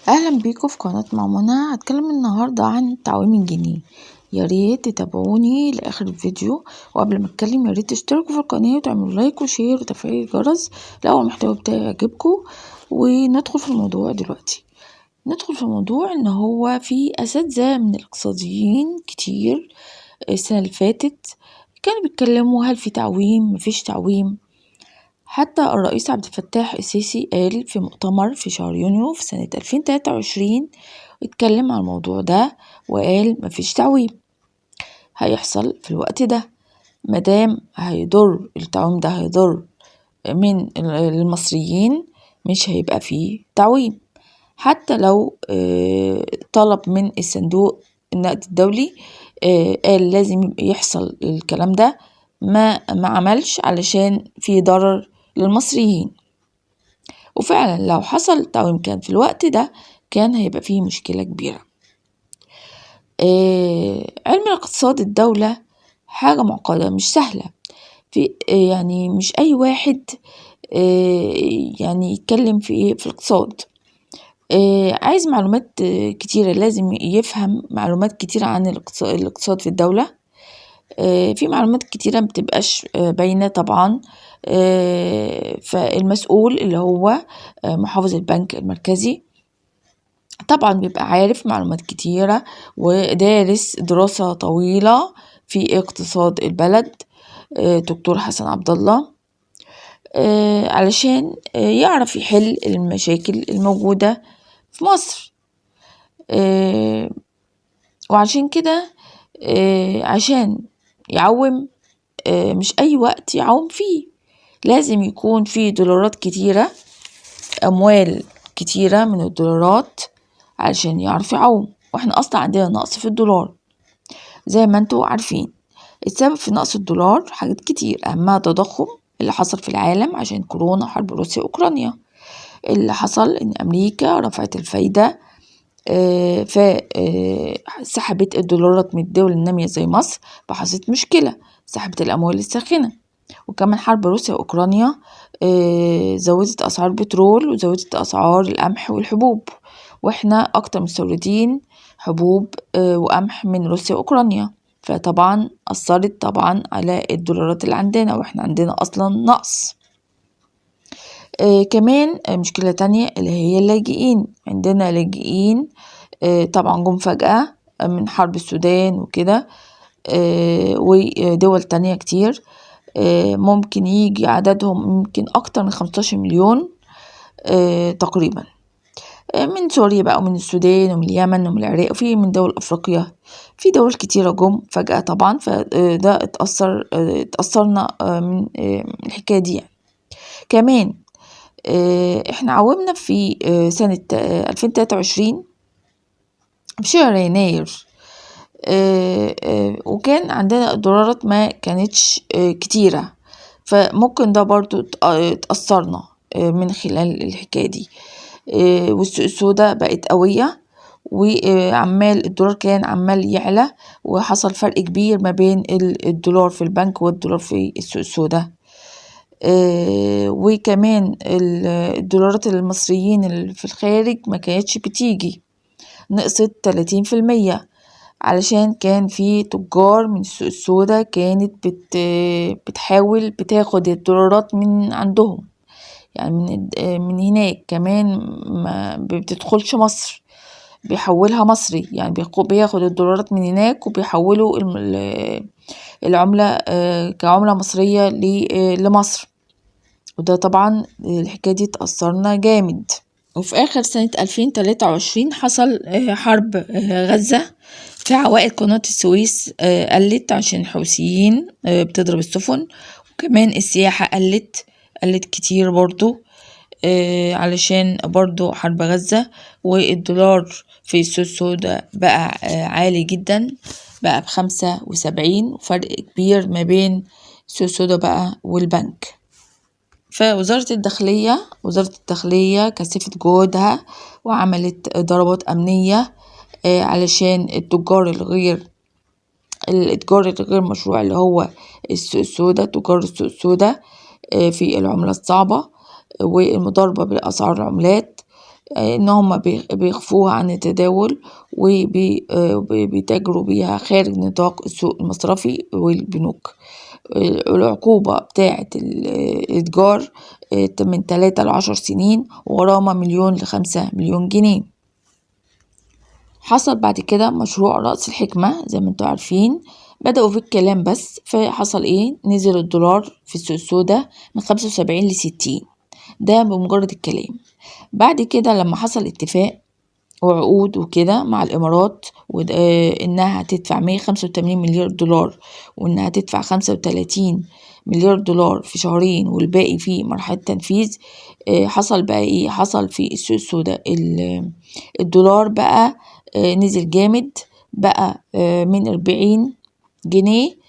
اهلا بيكم في قناة مع منى. هتكلم النهاردة عن تعويم الجنيه. يا ريت تتابعوني لاخر الفيديو، وقبل ما اتكلم يا ريت تشتركوا في القناة وتعملوا like و share وتفعيل الجرس لو المحتوى بتاعي يعجبكم. وندخل في الموضوع دلوقتي. ندخل في الموضوع ان هو في اساتذة من الاقتصاديين كتير السنة اللي فاتت كانوا بيتكلموا هل في تعويم مفيش تعويم. حتى الرئيس عبد الفتاح السيسي قال في مؤتمر في شهر يونيو في سنة 2023 اتكلم عن الموضوع ده وقال مفيش تعويم هيحصل في الوقت ده، مادام هيضر التعويم ده هيضر من المصريين مش هيبقى فيه تعويم. حتى لو طلب من الصندوق النقد الدولي قال لازم يحصل الكلام ده، ما عملش علشان في ضرر للمصريين. وفعلا لو حصل تعويم كان في الوقت ده كان هيبقى فيه مشكلة كبيرة. علم الاقتصاد الدولة حاجة معقدة مش سهلة، في يعني مش أي واحد يعني يتكلم في إيه في الاقتصاد. عايز معلومات كتيرة، لازم يفهم معلومات كتيرة عن الاقتصاد في الدولة. في معلومات كتيرة مبتبقاش باينة طبعا. فالمسؤول اللي هو محافظ البنك المركزي طبعا بيبقى عارف معلومات كتيرة ودارس دراسة طويلة في اقتصاد البلد، دكتور حسن عبد الله، علشان يعرف يحل المشاكل الموجودة في مصر. وعشان كده عشان يعوم مش أي وقت يعوم فيه، لازم يكون فيه دولارات كتيرة، أموال كتيرة من الدولارات علشان يعرف يعوم. واحنا أصلا عندنا نقص في الدولار زي ما انتوا عارفين. السبب في نقص الدولار حاجات كتير، أهمها التضخم اللي حصل في العالم عشان كورونا وحرب روسيا وأوكرانيا. اللي حصل إن أمريكا رفعت الفايدة فسحبت الدولارات من الدول النامية زي مصر، فحصلت مشكلة، سحبت الأموال الساخنة. وكمان حرب روسيا وأوكرانيا زودت أسعار البترول وزودت أسعار القمح والحبوب، وإحنا أكتر مستوردين حبوب وقمح من روسيا وأوكرانيا، فطبعا أثرت طبعا على الدولارات اللي عندنا، وإحنا عندنا أصلا نقص. كمان مشكلة تانية اللي هي اللاجئين. عندنا لاجئين طبعا جم فجأة من حرب السودان وكده، ودول تانية كتير، ممكن يجي عددهم ممكن أكتر من 15 مليون تقريبا، من سوريا بقى ومن السودان ومن اليمن ومن العراق وفي من دول أفريقيا، في دول كتيرة جم فجأة طبعا. فده اتأثرنا من الحكاية دي يعني. كمان احنا عومنا في سنة 2023 في شهر يناير، وكان عندنا الدولارات ما كانتش كتيرة، فممكن ده برضو اتأثرنا من خلال الحكاية دي. والسوق السوداء بقت قوية، وعمال الدولار كان عمال يعلى، وحصل فرق كبير ما بين الدولار في البنك والدولار في السوق السوداء. وكمان الدولارات المصريين اللي في الخارج ما كانتش بتيجي، نقصت 30%، علشان كان في تجار من السوق السوداء كانت بتحاول بتاخد الدولارات من عندهم، يعني من هناك كمان ما بتدخلش مصر، بيحولها مصري، يعني بياخد الدولارات من هناك وبيحولوا العملة كعملة مصرية لمصر. وده طبعا الحكاية دي تأثرنا جامد. وفي آخر سنة 2023 حصل حرب غزة، في عوائد قناة السويس قلت عشان الحوثيين بتضرب السفن، وكمان السياحة قلت كتير برضو علشان برضو حرب غزة. والدولار في السوق السوداء بقى عالي جدا، بقى ب75، وفرق كبير ما بين السوق السوداء بقى والبنك. فوزارة الداخلية، وزارة الداخلية كثفت جهودها وعملت ضربات أمنية علشان التجار الغير مشروع اللي هو السوق السوداء، تجار السوق السوداء في العملة الصعبة والمضاربة بأسعار العملات. إن هما بيخفوها عن التداول وبيتاجروا بيها خارج نطاق السوق المصرفي والبنوك. العقوبة بتاعة الإتجار من 3 ل10 سنين، وغرامة 1 ل5 مليون جنيه. حصل بعد كده مشروع رأس الحكمة زي ما انتوا عارفين، بدأوا في الكلام بس، فحصل ايه؟ نزل الدولار في السوق السوداء من 75 ل60، ده بمجرد الكلام. بعد كده لما حصل اتفاق وعقود وكده مع الإمارات إنها هتدفع 185 مليار دولار، وإنها هتدفع 35 مليار دولار في شهرين والباقي في مرحلة تنفيذ. حصل بقى إيه؟ حصل في السوق السوداء الدولار بقى نزل جامد، بقى من 40 جنيه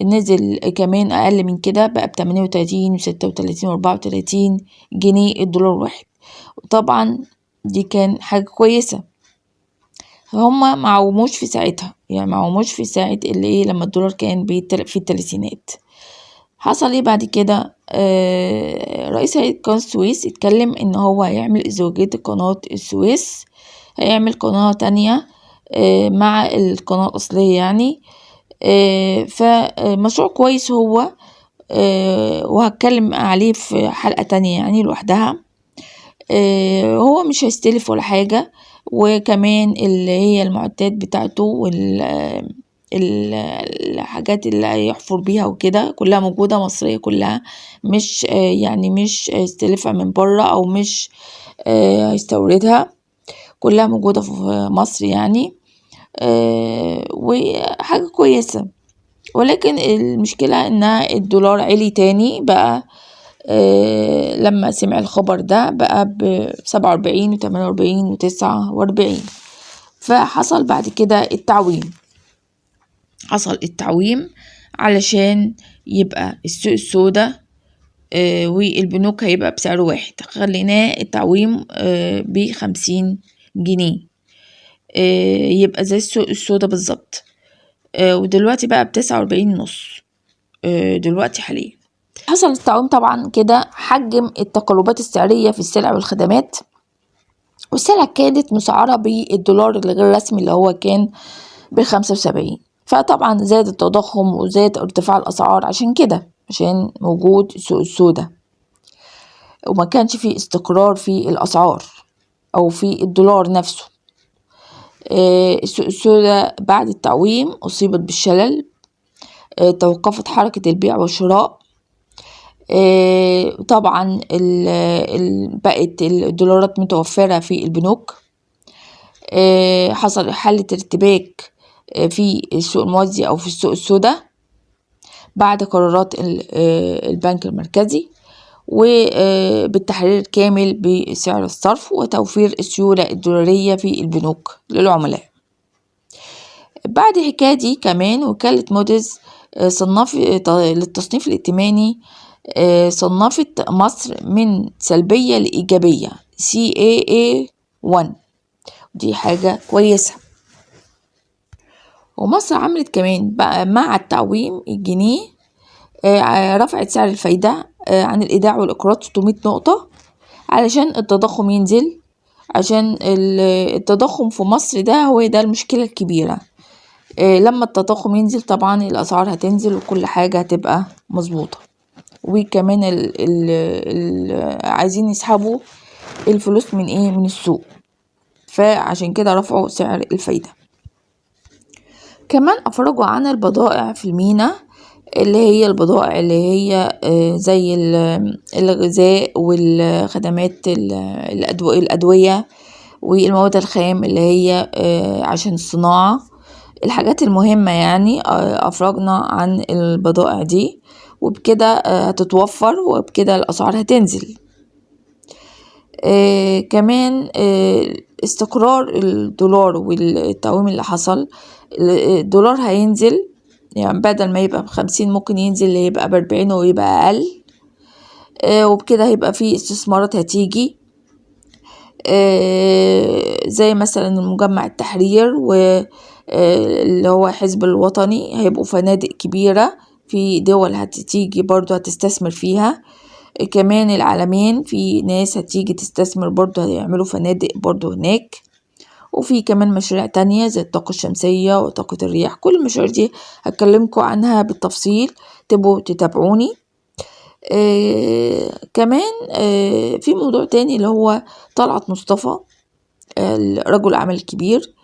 نزل كمان أقل من كده، بقى بتمانية وتلاتين وستة وتلاتين وأربعة وتلاتين جنيه الدولار واحد. طبعا دي كان حاجة كويسة. هما ما عوموش في ساعتها، يعني ما عوموش في ساعة اللي إيه لما الدولار كان في التلاتينات. حصل إيه بعد كده؟ رئيس هيئة قناة السويس اتكلم إن هو هيعمل ازدواجية قناة السويس، هيعمل قناة تانية مع القناة الأصلية يعني. فمشروع كويس هو، وهتكلم عليه في حلقة تانية يعني لوحدها. هو مش هيستلف ولا حاجة، وكمان اللي هي المعدات بتاعته الحاجات اللي هيحفر بيها وكده كلها موجودة مصرية كلها، مش يعني مش هيستلفها من بره أو مش هيستوردها، كلها موجودة في مصر يعني. وحاجة كويسة. ولكن المشكلة إن الدولار عالي تاني بقى، لما سمع الخبر ده بقى بسبعة وأربعين وتمانية وأربعين وتسعة وأربعين. فحصل بعد كده التعويم، حصل التعويم علشان يبقى السوق السوداء والبنوك هيبقى بسعر واحد. خليناه التعويم ب50 جنيه، يبقى زي السوق السوداء بالظبط. ودلوقتي بقى بتسعة وأربعين ونص، دلوقتي حاليا. حصل التعويم طبعا كده حجم التقلبات السعرية في السلع والخدمات، والسلع كانت مسعرة بالدولار الغير رسمي اللي هو كان ب75، فطبعا زاد التضخم وزاد ارتفاع الأسعار عشان كده، عشان وجود السوق السوداء، وما كانش في استقرار في الأسعار أو في الدولار نفسه. السوق السوداء بعد التعويم أصيبت بالشلل، توقفت حركة البيع والشراء، طبعا بقت الدولارات متوفرة في البنوك، حصل حالة ارتباك في السوق الموازي أو في السوق السوداء بعد قرارات البنك المركزي، وبالتحرير الكامل بسعر الصرف وتوفير السيولة الدولارية في البنوك للعملاء. بعد الحكاية دي كمان وكالة موديز للتصنيف الائتماني صنفت مصر من سلبية لإيجابية CAA1، دي حاجة كويسة. ومصر عملت كمان بقى مع التعويم الجنيه، رفعت سعر الفايدة عن الإيداع والإقراض 600 نقطة علشان التضخم ينزل، عشان التضخم في مصر ده هو ده المشكلة الكبيرة. لما التضخم ينزل طبعا الأسعار هتنزل وكل حاجة هتبقى مظبوطة. وكمان عايزين يسحبوا الفلوس من ايه؟ من السوق، فعشان كده رفعوا سعر الفايدة. كمان أفرجوا عن البضائع في المينا، اللي هي البضائع اللي هي زي الغذاء والخدمات الأدوية والمواد الخام اللي هي عشان الصناعة، الحاجات المهمة يعني. أفرجنا عن البضائع دي، وبكده هتتوفر، وبكده الأسعار هتنزل. كمان استقرار الدولار والتعويم اللي حصل، الدولار هينزل، يعني بدل ما يبقى ب50 ممكن ينزل يبقى ب40 ويبقى أقل، وبكده هيبقى في استثمارات هتيجي، زي مثلا المجمع التحرير و اللي هو حزب الوطني، هيبقوا فنادق كبيرة في دول هتيجي برضو هتستثمر فيها. كمان العلمين في ناس هتيجي تستثمر برضو، هيعملوا فنادق برضو هناك. وفي كمان مشاريع تانية زي الطاقة الشمسية وطاقة الرياح. كل المشاريع دي هكلمكم عنها بالتفصيل، تبقوا تتابعوني. كمان في موضوع تاني اللي هو طلعت مصطفى، رجل الأعمال الكبير،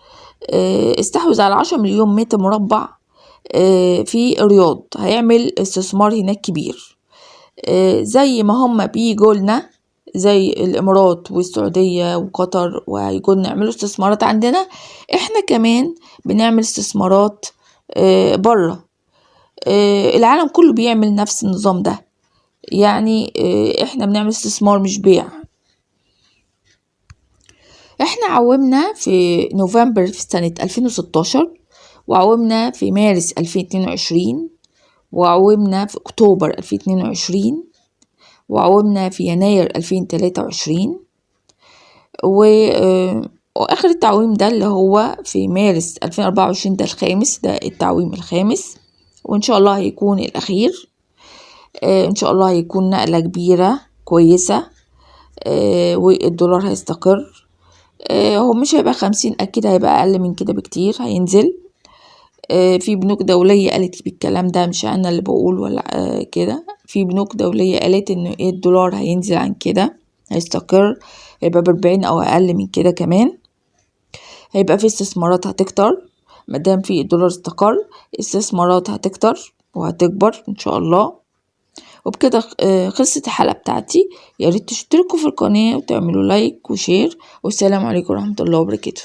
استحوذ على 10 مليون متر مربع في الرياض، هيعمل استثمار هناك كبير. زي ما هم بيجوا لنا زي الإمارات والسعودية وقطر وهيجوا لنا يعملوا استثمارات عندنا، احنا كمان بنعمل استثمارات بره. العالم كله بيعمل نفس النظام ده، يعني احنا بنعمل استثمار مش بيع. احنا عومنا في نوفمبر في سنة 2016، وعومنا في مارس 2022، وعومنا في أكتوبر 2022، وعومنا في يناير 2023، وآخر التعويم ده اللي هو في مارس 2024، ده الخامس، ده التعويم الخامس، وإن شاء الله هيكون الأخير. إن شاء الله هيكون نقلة كبيرة كويسة، والدولار هيستقر. هو مش هيبقى 50، أكيد هيبقى أقل من كده بكتير، هينزل. في بنوك دولية قالت بالكلام ده، مش أنا اللي بقول ولا كده، في بنوك دولية قالت إن الدولار هينزل عن كده، هيستقر، هيبقى ب40 أو أقل من كده كمان. هيبقى في استثمارات هتكتر، مادام في الدولار استقر استثمارات هتكتر وهتكبر إن شاء الله. وبكده خلصت الحلقة بتاعتي. يا ريت تشتركوا في القناة وتعملوا like و share، والسلام عليكم ورحمة الله وبركاته.